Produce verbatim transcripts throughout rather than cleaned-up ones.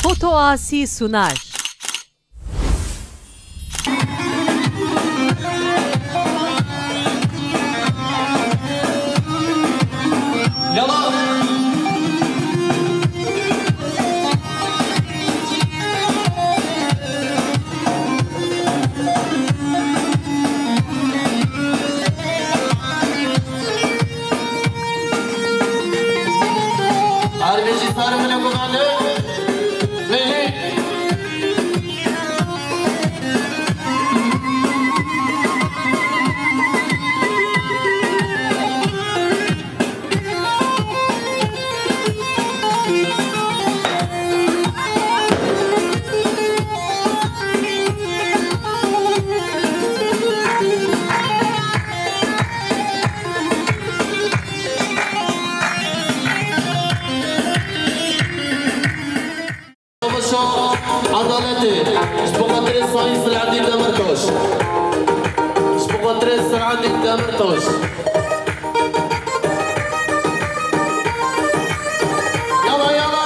Foto Asi Sunar. Yala. Arvêjî sarê min e guhane. Vêjî. Savaşa edaletê. Ji bo xatirê Sayın Selahattin Demirtaş. Ji bo xatirê Selahattin Demirtaş. Yala, yala.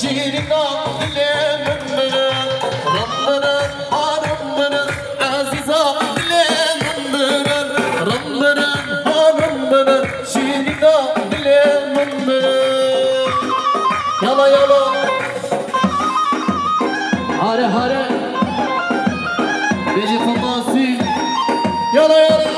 Şîrîna dilê min bire, rim bire, ha rim bire, ezîza dilê min bire, rim bire, ha rim bire, şîrîna dilê min bire. Yala, yala. Hare hare. Bêjî Fetasî. Yala yala.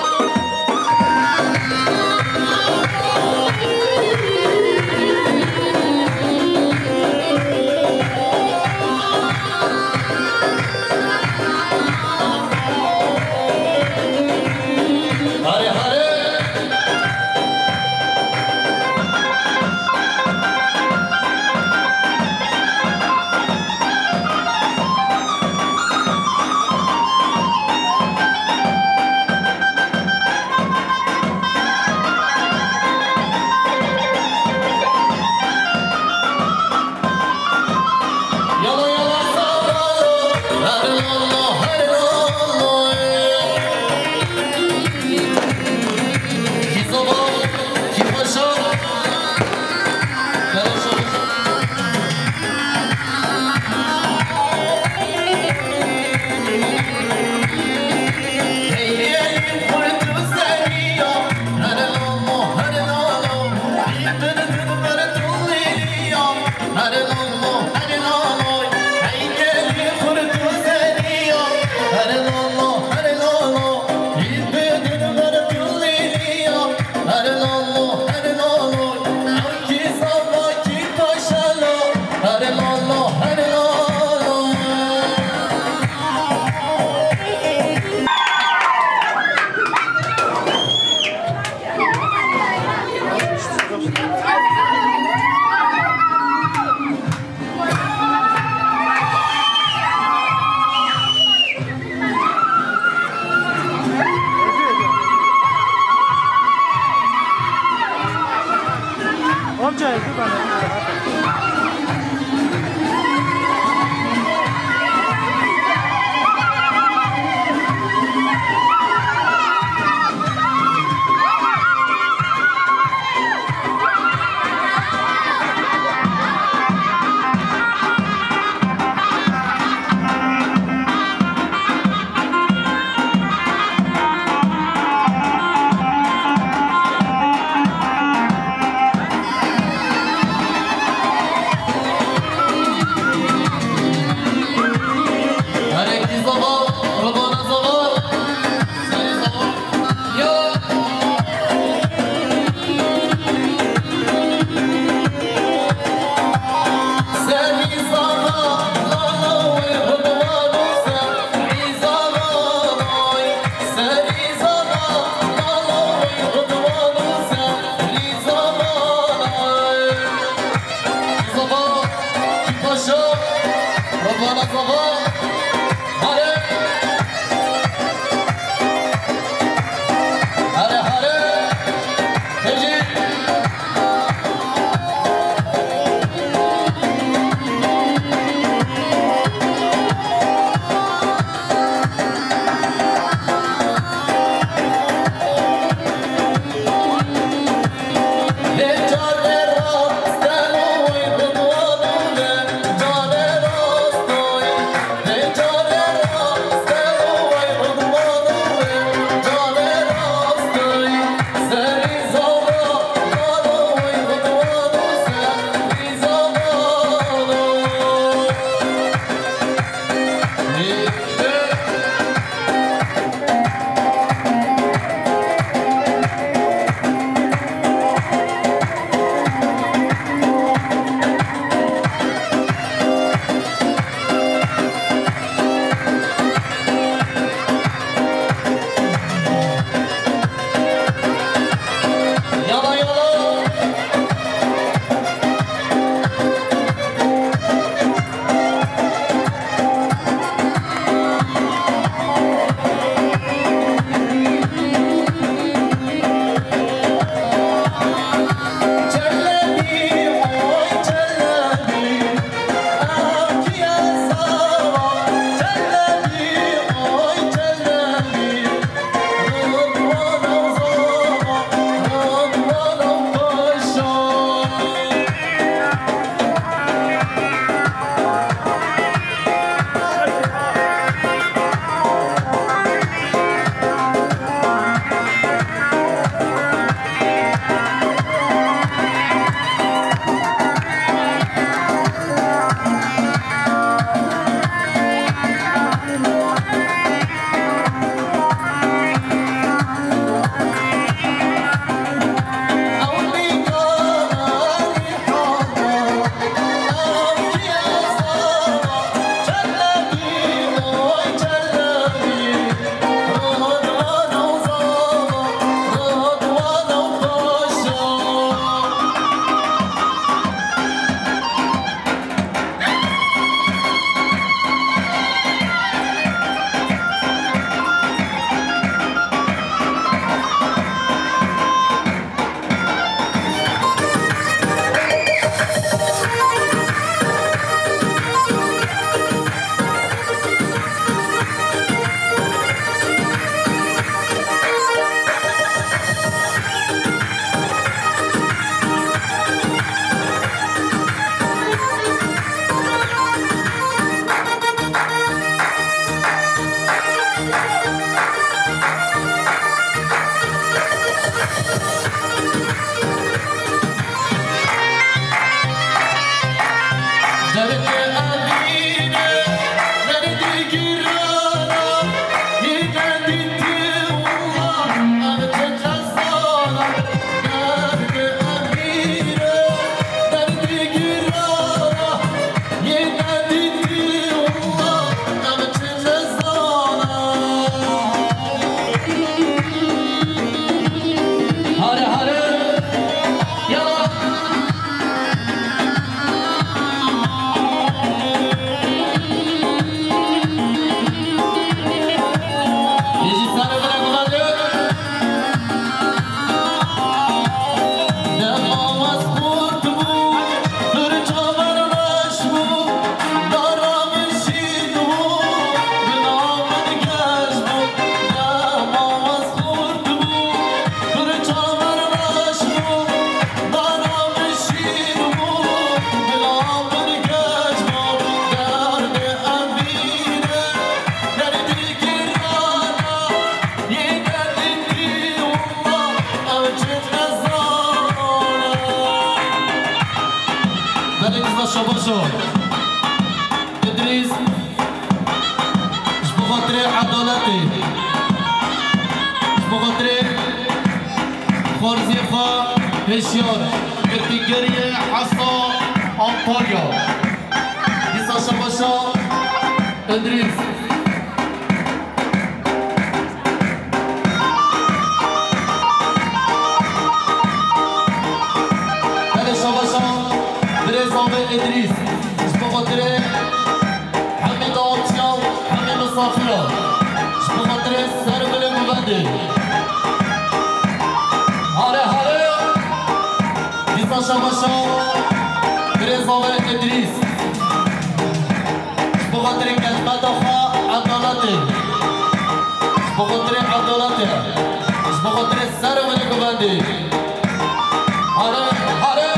Hare hare. Yala yala sağ ol. Her lolo, her lolo. Kî zava, kî paşa. Yala şo. Hey, hey, kurtu zeriya. Her lolo, her lolo. Dın dın dın dın dın ya. Amca, dur bana. Herek zava, Rebana zava. Hare, hare. Hejî. Hare hare. Yala. Rejî sare bire guhande. Dema me sport bû, pir çaver reş bû, dara min şîn bû, bila min geş bû. Dema me sport bû, pir çaver reş bû, dara min şîn bû, bila min geş bû. Derdê em bîne, derdê girana, yê derdê dî walla, ew çi nezana. Belê kızlar şabaşo. Îdrîs, ji bo xatirê edaletê, ji bo xatirê xwarziyê xwe hişyar, girtîgiriyê Esa Antalya. Dîsa şabaşa Îdrîs. Belê şabaşa birêz avê Îdrîs. Ji bo xatirê hemî dawetiya, hemî misafira. Ji bo xatirê ser û bilê guvendê. Hare hare. Dîsa şabaşa birêz avê Îdrîs. Ji bo xatirê kesmeta xwe edaletê. Ji bo xatirê edaletê. Ji bo xatirê ser û binê guvendê. Hare, hare.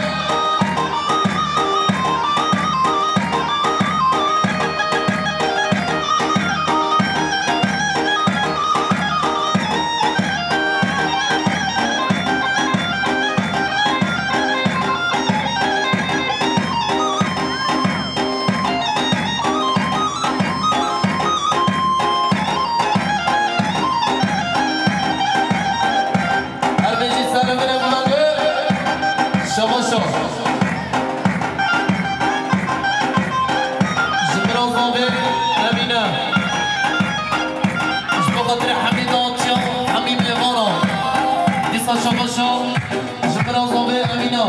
Her bijî serê min e, şabaşo. Ji min re zavê Emîne. Ji bo xatirê hemî dawetiya, hemî mêvana. Dîsa şabaşo. Ji min re zavê Emîne.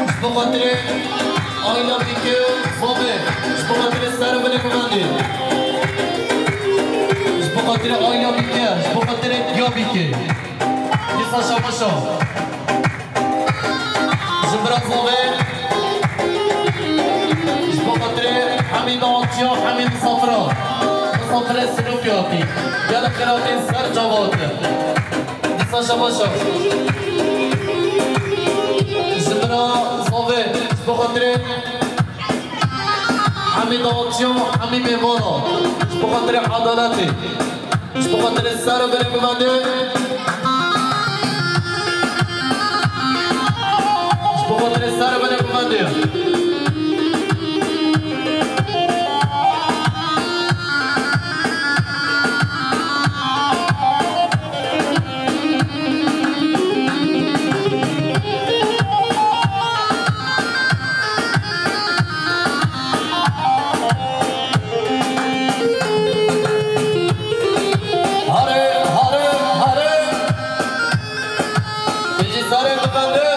Ji bo xatirê aîla Bîkê zavê. Ji bo xatirê ser û binê guvendê. Ji bo xatirê aîla Bîkê. Ji bo xatirê diya Bîkê. Dîsa şabaşo. Ji min re zavê. Ji bo xatirê hemî dawetiya, hemî misafira. Misafirê Sinopî hatî. Gelek xêr hatî ser çava hatî. Dîsa şabaşo. Ji min re zavê. Ji bo xatirê hemî dawetiya, hemî mêvana. Ji bo xatirê edaletê. Ji bo xatirê ser û binê guvendê. Ji bo xatirê ser û binê guvendê. Hare, hare, hare. Bijî serê bibende.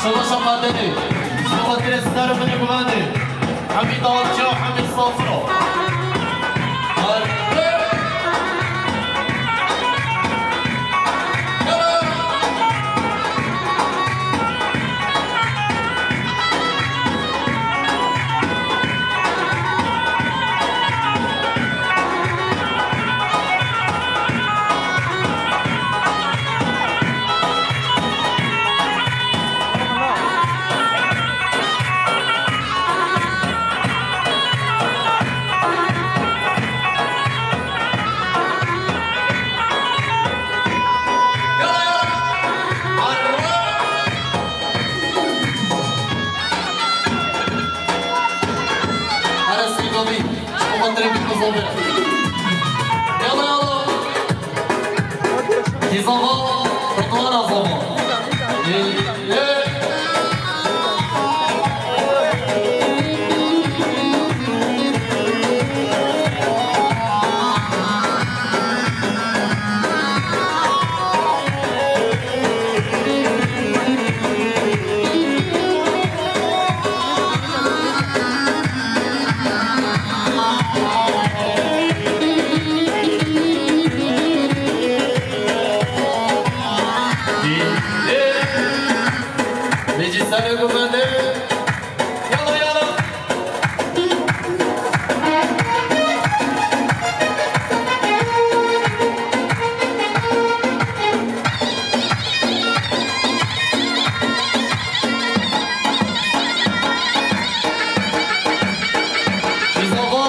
Şabaşa Qaderê, ji bo xatirê ser û binê guvendê, Hemîd Alçe û Hemîd Safro. Ara Sîgavî, ji bo xatirê bî ku zove. Yala, yala. Kîzava, Ritwana zava. Ê, ê. Vêcî serê gumendê. Yala, yala. Zava,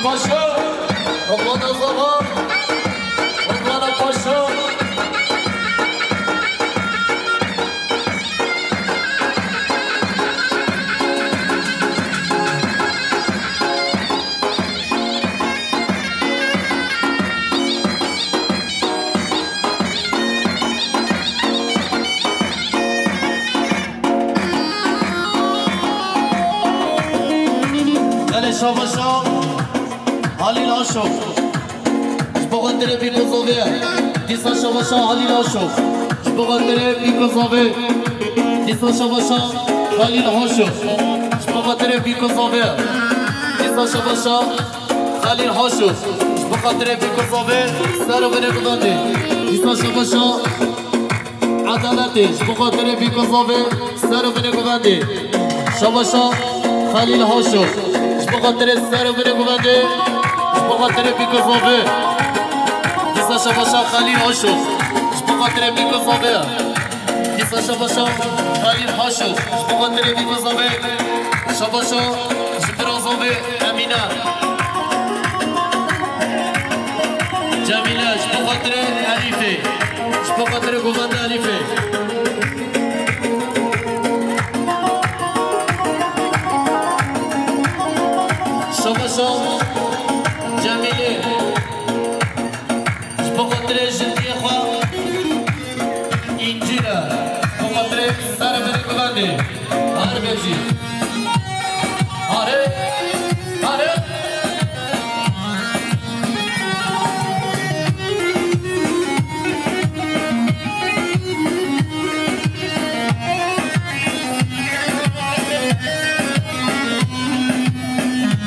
Paşa, Ramazan Zava, Ramazan Paşa. Belê şabaşa Halîl Aşok. Ji bo xatirê Bîkozovê. Dîsa şabaşa Halîl Aşok. Ji bo xatirê Bîkozovê. Dîsa şabaşa Halîl Aşok. Ji bo xatirê Bîkozovê. Dîsa şabaşa Halîl Aşok. Ji bo xatirê Bîkozovê. Ser û binê guvendê. Dîsa şabaşa Edaletê, ji bo xatirê Bîkozovê, ser û binê guvendê. Şabaşa Xelîl Haşo, ji bo xatirê ser û binê guvendê, ji bo xatirê Bîkozovê. Dîsa şabaşa Xelîl Haşo, ji bo xatirê Bîkozovê. Dîsa şabaşa Xelîl Haşo, ji bo xatirê Bîkozovê. Şabaşa ji Birazovê Emîne. Cemîle, ji bo xatirê Elîfê. Ji bo xatirê govenda Elîfê. Şabaşa Cemîlê. Ji bo xatirê jindiyê xwe. Încîre. Ji bo xatirê serê binê govendê. Harbêjî. Hare. Hare.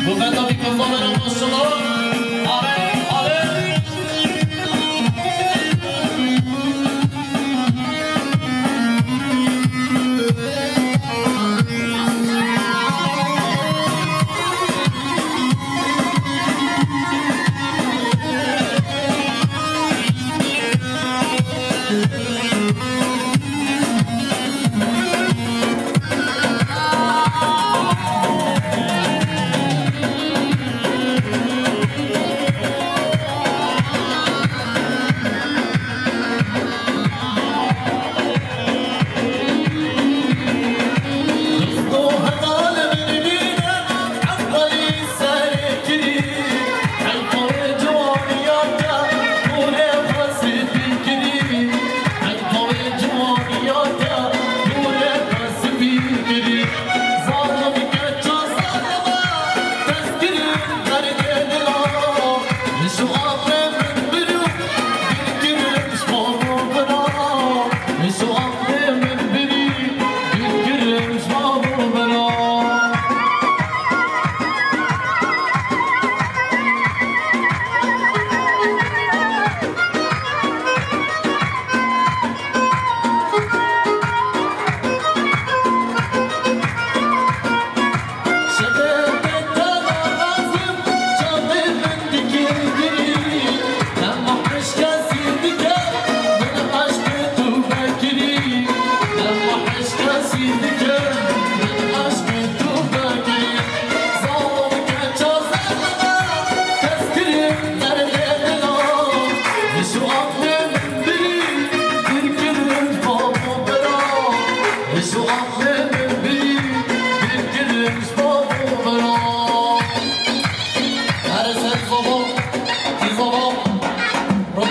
Govenda Bîkozovê re maşallah. Hare. Hare.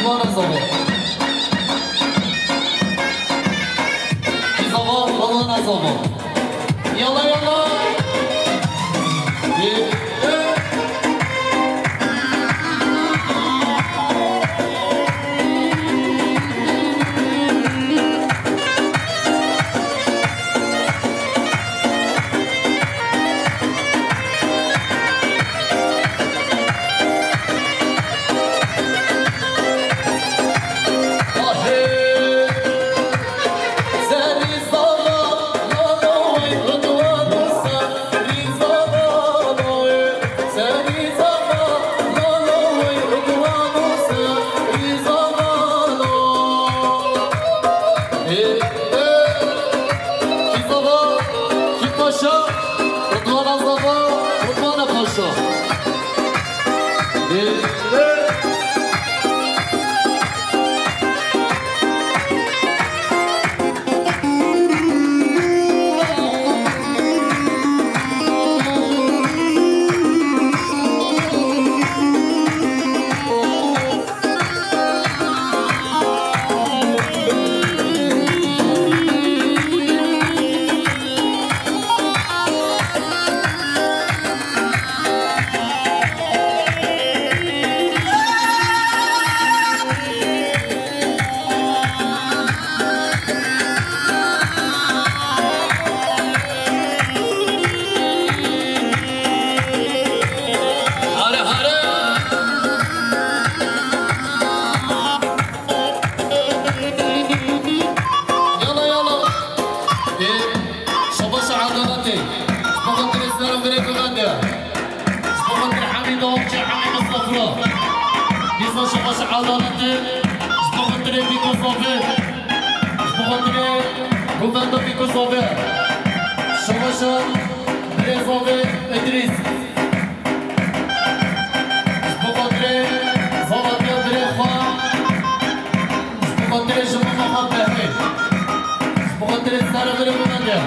Bana zabo. Zabo, bana zabo. Yalla, yalla. Paşa, Rıdvan Azaba, Rıdvan Paşa. Hare, hare. Yala, yala. Ê, şabaş edaletê. Ji bo xatirê ser û virê bibende. Ji bo xatir Hemî Dawçî, Hemî Mistefra. Dîsa şabaş edaletê. Ji bo xatirê Bîko Zovê. Ji bo xatirê Govenda Bîko Zovê. Şabaş birê Zovê Îdrîs. Ji bo xatirê zavatiya birê xwe, ji bo xatirê jimana xwe behê, ji bo xatirê serê birê bimende.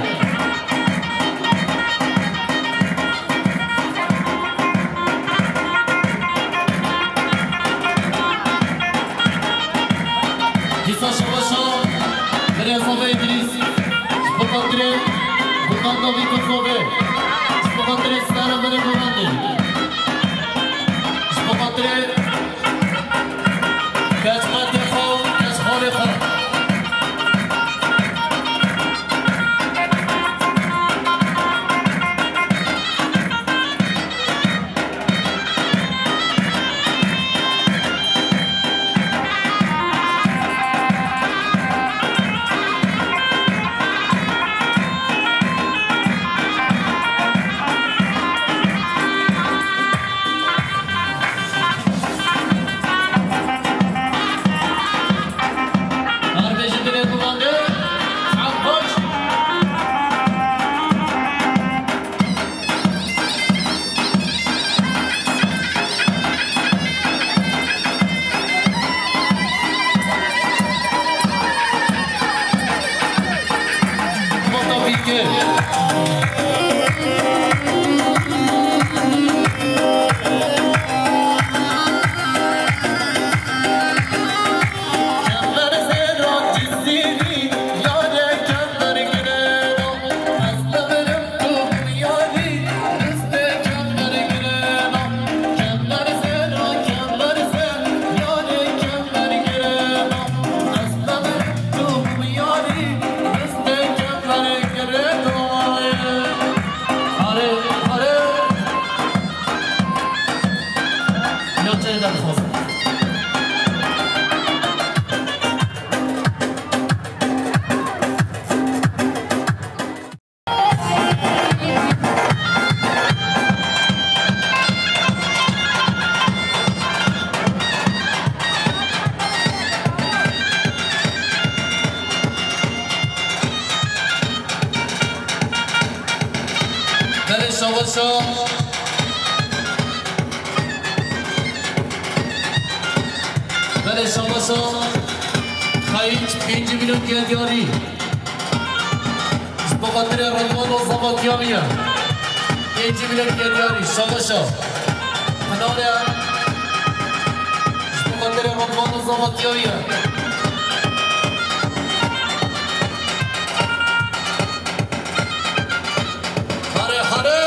Dîsa şabaşa birê Zovê Îdrîs. Ji bo xatirê Guldan Davî Gulzovê. Ji bo xatirê Sitara Berê Govendê. Ji bo xatirê keçqetê xwe û keçxalê xwe. Her bêjin dilê bimande, saet xweş. Belê şabaşa. Belê şabaşa. Xayîç pêncî milyon ke diyarî. Ji bo xatirê Redwan û Zava Kiyamiye. Pêncî milyon ke diyarî. Şabaşa. Finale. Ji bo Xatirê Ridvan û Zavatiya ye. Hare, hare!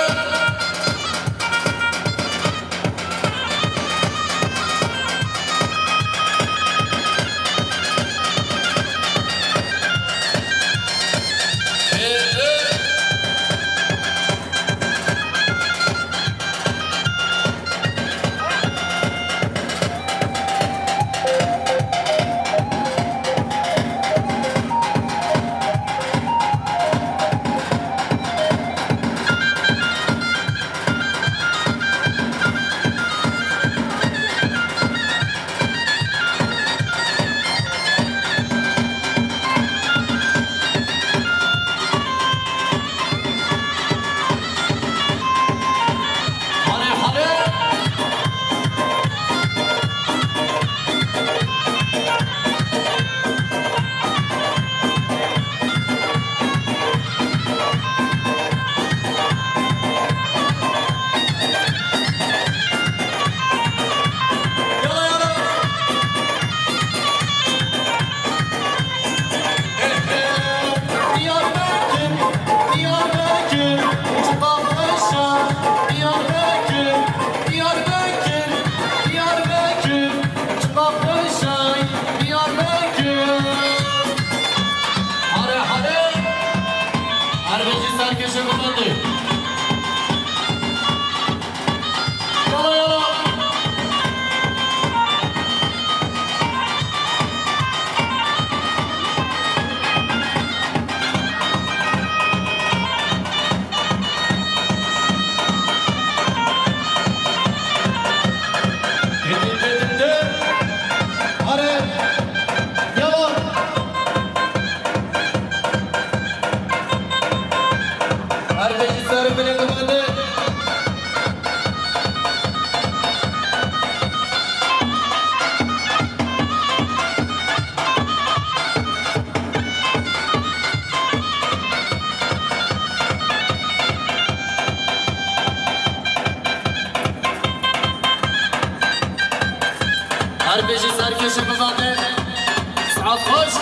Diyarbekir, Diyarbekir, çiqa xweş e. Diyarbekir, Diyarbekir, Diyarbekir, çiqa xweş e. Diyarbekir. Hare, hare. Her bijî serkêşê bibendê. Yala, yala. Hare, yala. Her bijî ser binê bibende. Her bijî serkêşî bibende. Saet xweş.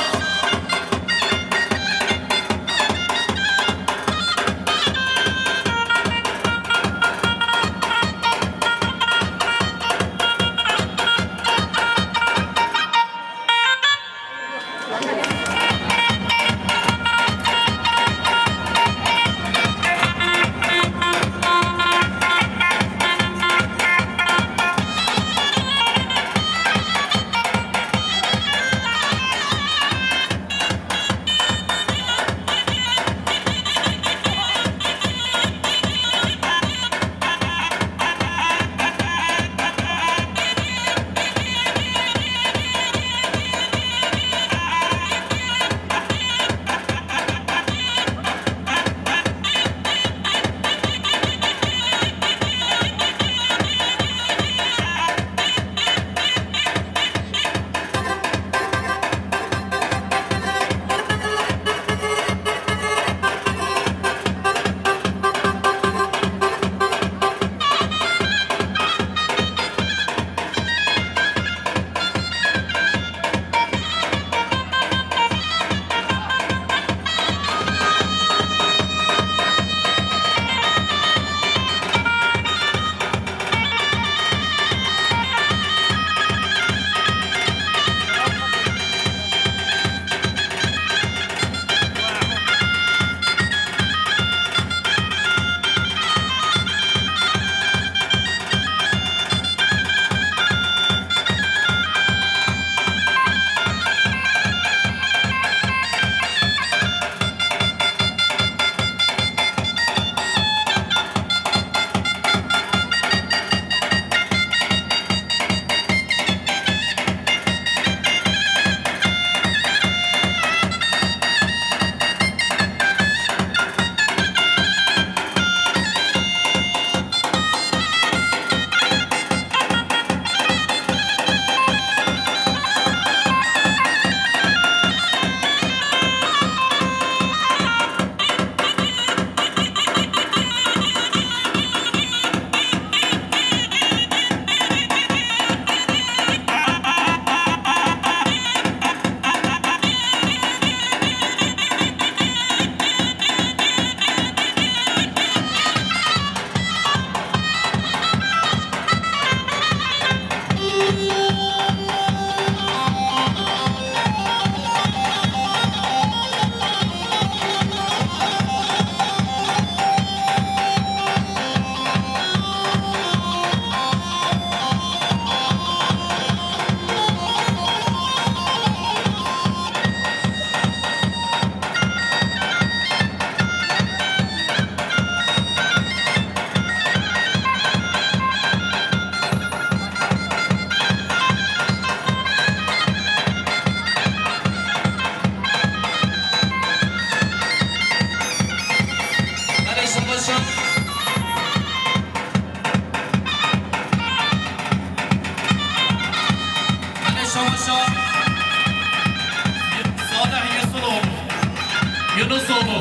Yunus oğlu.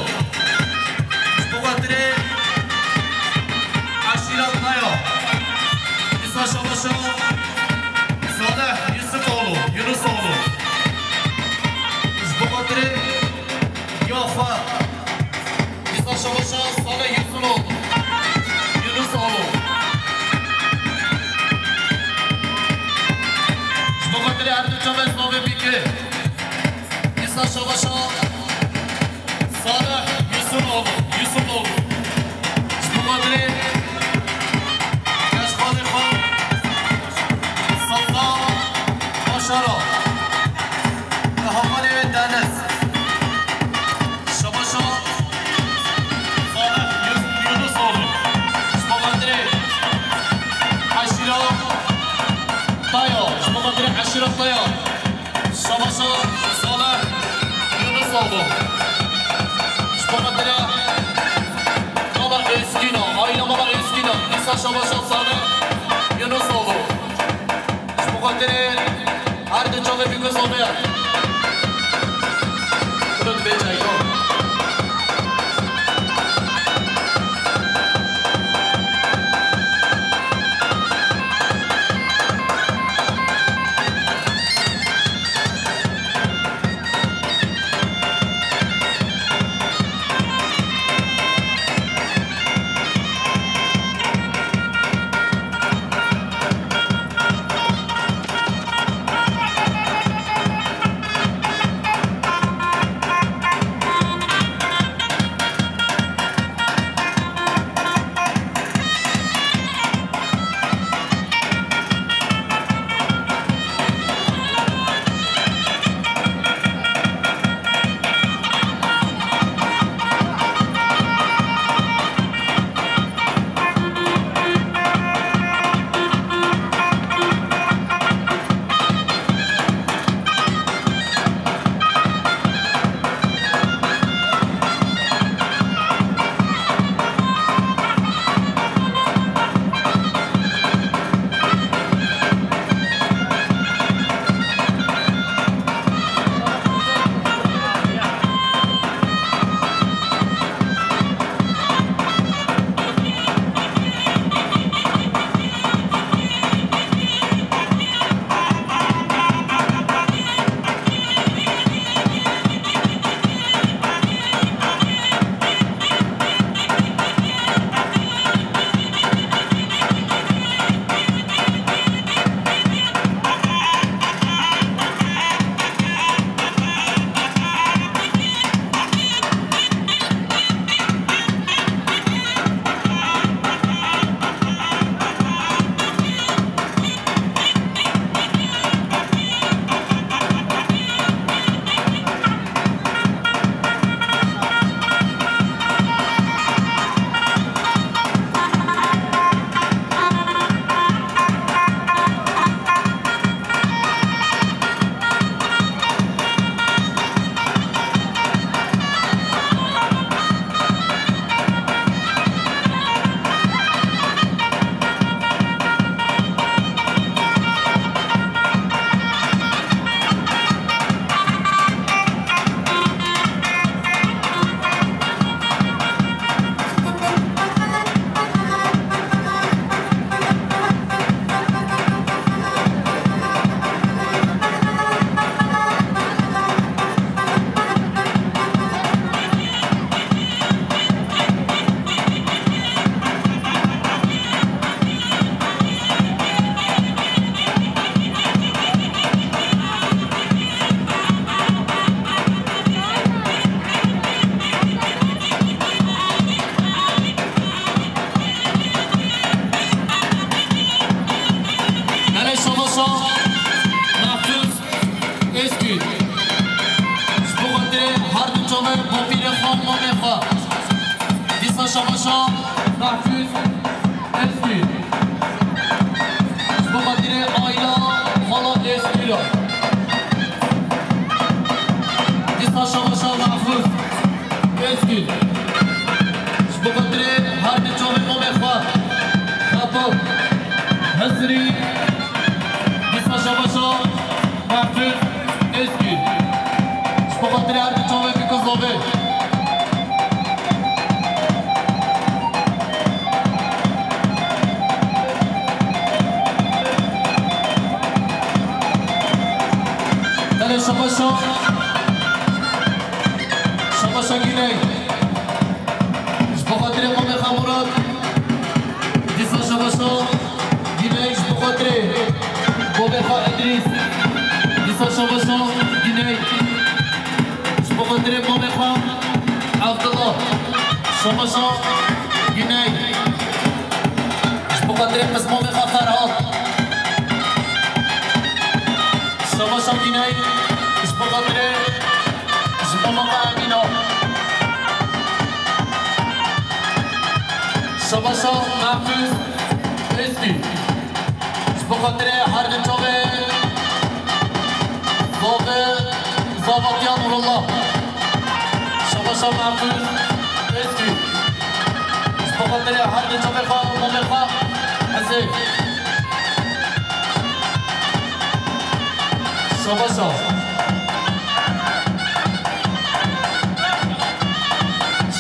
Ji bo xatirê eşîra Taya. Dîsa şabaşa Salih Yusuf oğlu, Yunus oğlu. Ji bo xatirê ya xwe. Dîsa şabaşa Salih Yusuf oğlu, Yunus oğlu. Ji bo xatirê her du çavên Slavê Bîkê. Dîsa şabaşa Salih Yusuf oğlu, Yusuf oğlu. Ji bo xatirê keşxalê xwe Saddam Başara. Li hevalê wê Deniz. Şabaşa Salih Yus-, Yunus oğlu. Ji bo xatirê eşîra Taya. Ji bo xatirê eşîra Taya. Şabaşa Salih Yunus oğlu. Ji bo xatirê mala Eskîna, aîla mala Eskîna. Dîsa şabaşa Salih Yunus oğlu. Ji bo xatirê her du çavê Bîkû Slavê. Rutbê Ceylan. Belê şabaşa Mehfûz Eskî. Ji bo xatirê her du çavên bapîrê xwe û mamê xwe. Dîsa şabaşa Mehfûz Eskî. Ji bo xatirê aîla xala Eskî re. Dîsa şabaşa Mehfûz Eskî. Ji bo xatirê her du çavên mamê xwe. Xeto Hizrî. Dîsa şabaşa Mehfûz Eskî. Ji bo xatirê her du çavên Bîkû Slavê. Şabaşa. Şabaşa Güney. Ji bo xatirê Mamê Xan Murat. Dîsa şabaşa Güney ji bo xatirê Mamê Xan Îdrîs. Dîsa şabaşa Güney. Ji bo xatirê Mamê Xan Abdullah. Şabaşa Güney. Ji bo xatirê Qizmamê Xan Ferhat. Şabaşa Güney, ji bo xatirê ji bo mama Emîna. Şabaşa Mehfûz Êzgî. Ji bo xatirê her du çavê zave, zavatiya Nurullah. Şabaşa Mehfûz Êzgî. Ji bo xatirê her du çavê xwe, mamê xwe, Hezê. Şabaşa.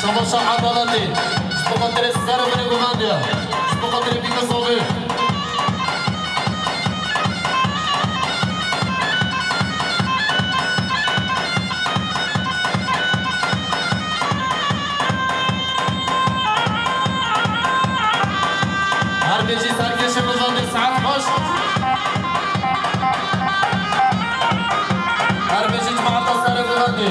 Şabaşa edaletê. Ji bo xatirê ser û binê guvendiya. Ji bo xatirê bîk û zovê. Her bijî serkêşê Mizandê, saet xweş. Her bijî cemaeta serê Mizandê.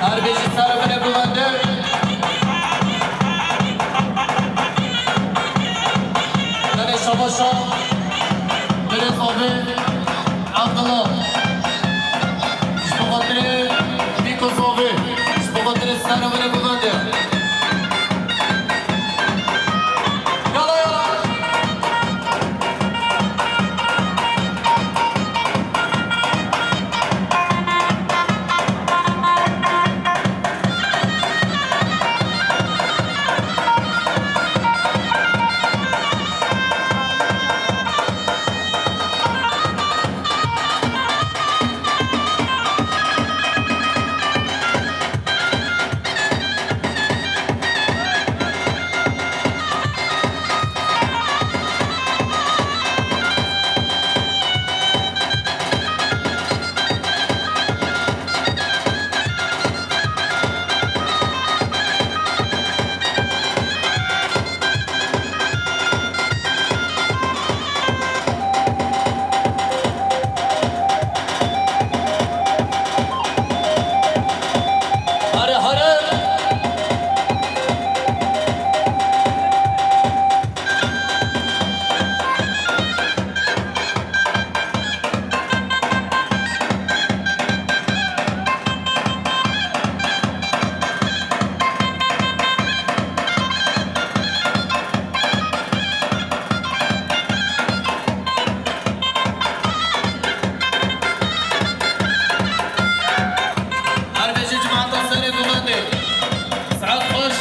Her bijî ser û binê guvendiya. Tenê şabaşa, binê zovê, Abdullah. Ji bo xatirê bîk û zovê, ji bo xatirê ser û binê guvendiya. Yala, yala. Here, here. Her bijî cemaeta serê guvendiya. Saet xweş.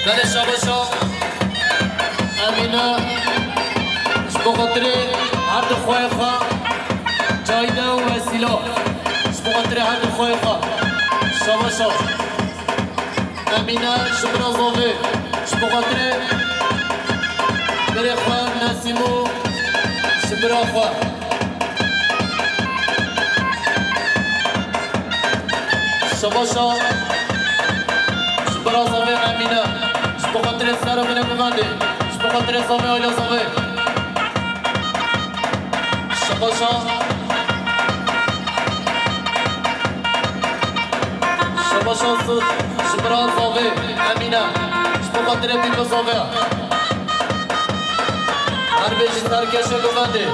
Belê şabaşa Emîne, ji bo xatirê her du xweyê xwe, Cayde û Wesîla, ji bo xatirê her du xweyê xwe. Şabaşa Emîne ji bira zovê, ji bo xatirê birê xwe Nesîmo, ji bira xwe. Şabaşa ji bira zovê Emîne, ji bo xatirê ser û binê guvendiya, ji bo xatirê zovê, ola zovê. Şabaşa. Şabaşa sud ji bira zovê Emîne. Xatirê Pîrozovê. Her bêjî serkeşe govendê.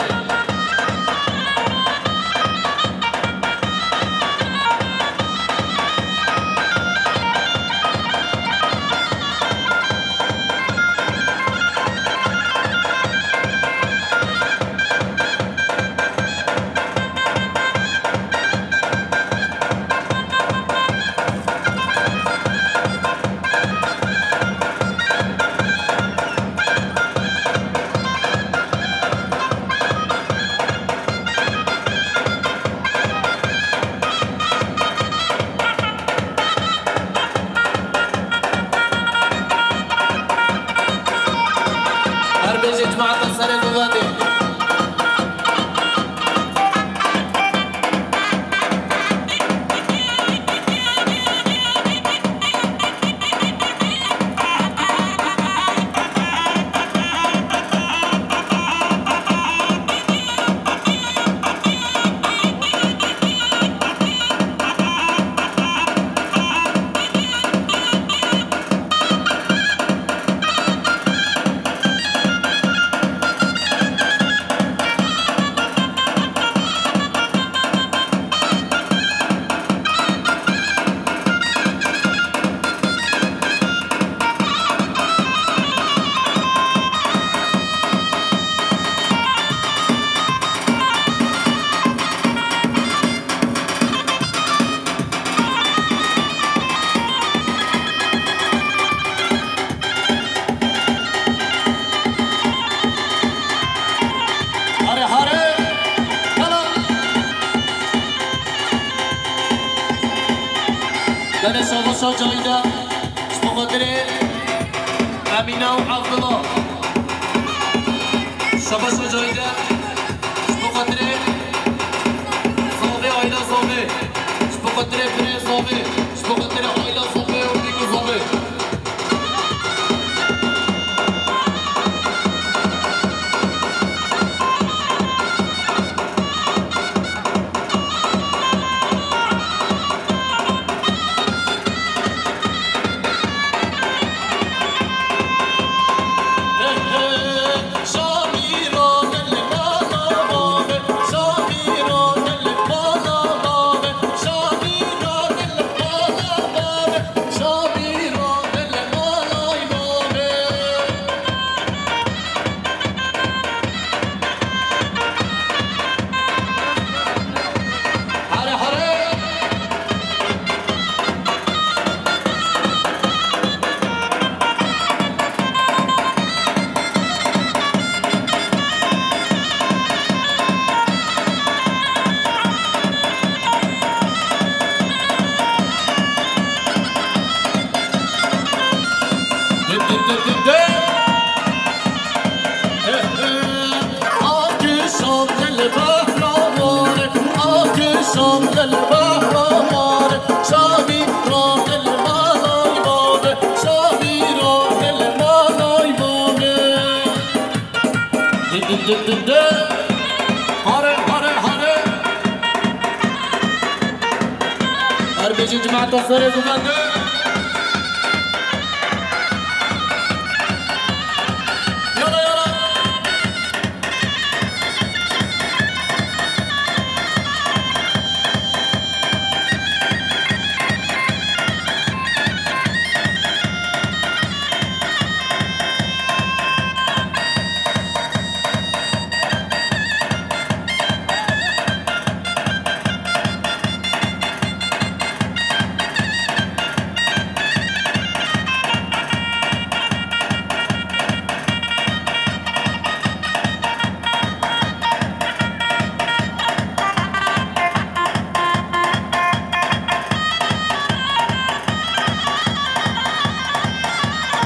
Her bêjê cemaeta serê govendê. Hare hare. Yala. Dene şabaşa cayda. Ji bo xatirê Emîne û Abdullah. Şabaşa cayda. Ji bo xatirê Zavê, aîla Zavê. Ji bo xatirê birê Zavê. Ji bo xatirê aîla Zavê û dîk û Zavê. Hare, hare, hare. Her bêjin cemaeta serê govendê. Yala, yala.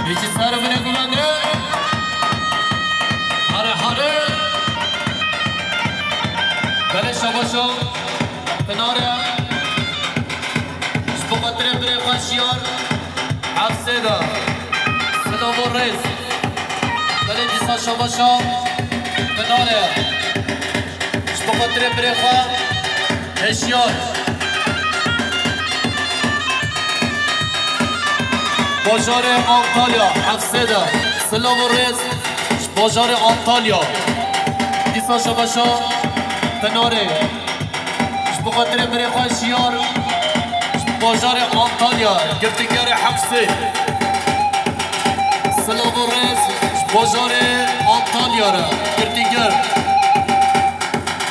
Pêşî ser bine gulane. Hare hare. Belê şabaşo. Pinare. Ji bo xatirê birê xwe Şiyar. Hevsê de. Silav û rêz. Belê dîsa şabaşo. Pinare. Ji bo xatirê birê xwe Şiyar. Bajarê Antalya, Hefsê de. Silav û rêz ji bajarê Antalya. Dîsa şebeşa Pinarê. Ji bo xatirê birê xwe Jiyar, ji bajarê Antalya, girtîgerê Hefsê. Silav û rêz ji bajarê Antalya re, girtîger.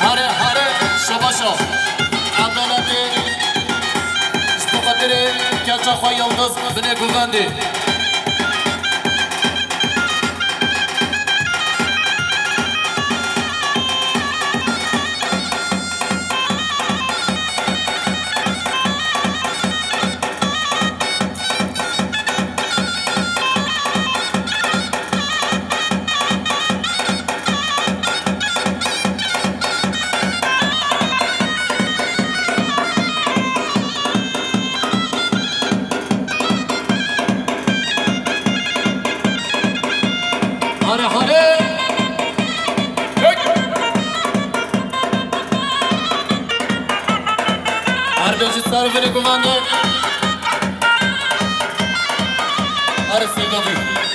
Here, here, şebaşa. Edaletê ji bo xatirê keça xwe Yildiz binê guvendê. Hare hare! Hey! Her du ji ser vine guvende.